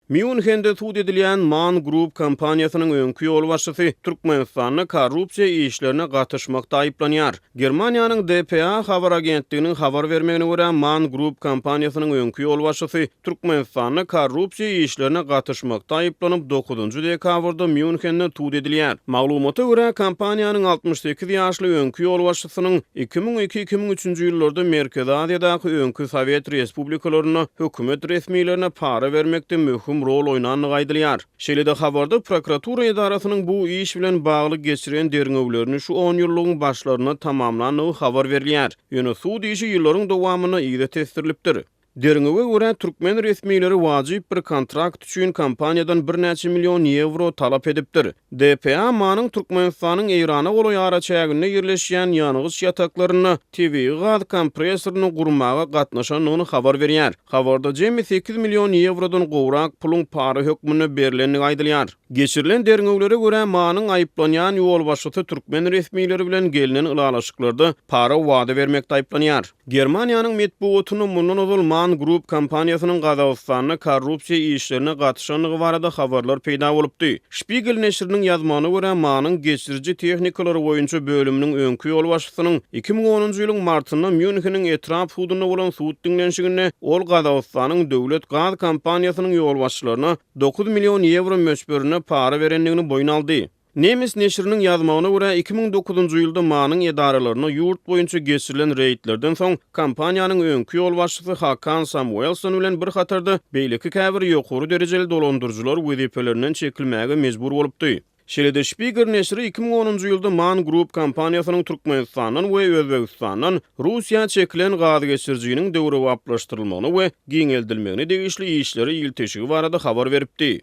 Mýunhende sud edilýän Man Group kompaniýasynyň öňki ýolbaşçysy Türkmenistanda korrupsiýa işlerine gatyşmakda aýyplanýar. Germaniýanyň dpa habar agentliginiň habar bermegine görä, Man Group kompaniýasynyň öňki ýolbaşçysy Türkmenistanda korrupsiýa işlerine gatyşmakda aýyplanyp, dokuzynjy dekabrda Mýunhende sud edilýär. Maglumata görä, kompaniýanyň 68 ýaşly öňki ýolbaşçysynyň 2002, 2003-nji ýyllarda Merkezi Aziýadaky öňki sowet respublikalarynda hökümet resmilerine para bermekde möhüm rol oýnandygy aýdylýar. Şeýle-de habarda prokuratura edarasynyň bu iş bilen bagly geçiren derňewlerini şu onýyllygyň başlarynda tamamlandygy habar berilýär. Ýöne sud işi ýyllaryň dowamynda yza tesdirilipdir. Derňewe görä, türkmen resmileri wajyp bir kontrakt üçin kompaniýadan birnäçe million ýewro talap edipdir. DPA MAN-yň Türkmenistanyň Eýrana golaý araçäginde ýerleşýän ýangyç ýataklarynda tebigy gaz kompressoryny gurmaga gatnaşandygyny habar berýär. Habarda jemi 8 million ýewrodan gowrak puluň para hökmünde berlendigi aýdylýar. Geçirilen derňewlere görä, MAN-yň aýyplanýan ýolbaşçysy türkmen resmileri bilen gelnen ylalaşyklarda para wada bermekde aýyplanýar. Germaniýanyň metbugatynda mundan ozal Man Group kompaniýasynyň Gazagystanda korrupsiýa işlerine gatyşandygy barada habarlar peýda bolupdy. Spiegel neşiriniň ýazmagyna görä, MAN-yň geçiriji tehnikalary boýunça bölüminiň öňki ýolbaşçysynyň 2010-njy ýylyň martynda Mýunheniň etrap sudunda bolan sud diňlenişiginde ol Gazagystanyň döwlet gaz kompaniýasynyň ýolbaşçylaryna 9 million ýewro möçberinde para berendigini boýun aldy. Nemes neşiriniň ýazmagyna görä, 2009-njy ýylda MAN-yň edaralaryna ýurt boýunça geçirilen reýdlerden soň, kompaniýanyň öňki ýolbaşçysy Hakan Samuelson bilen bir hatarda beýleki käbir ýokary derejeli dolandyryjylar wezipelerinden çekilmäge mejbur bolupdy. Şeýle-de Spiegel neşiri 2010-njy ýylda man Group kompaniýasynyň Türkmenistandan we Özbegistandan Russiýa çekilen gazgeçirijiniň döwrebaplaşdyrylmagyna we giňeldilmegine degişli işlere ilteşigi barada habar beripdi.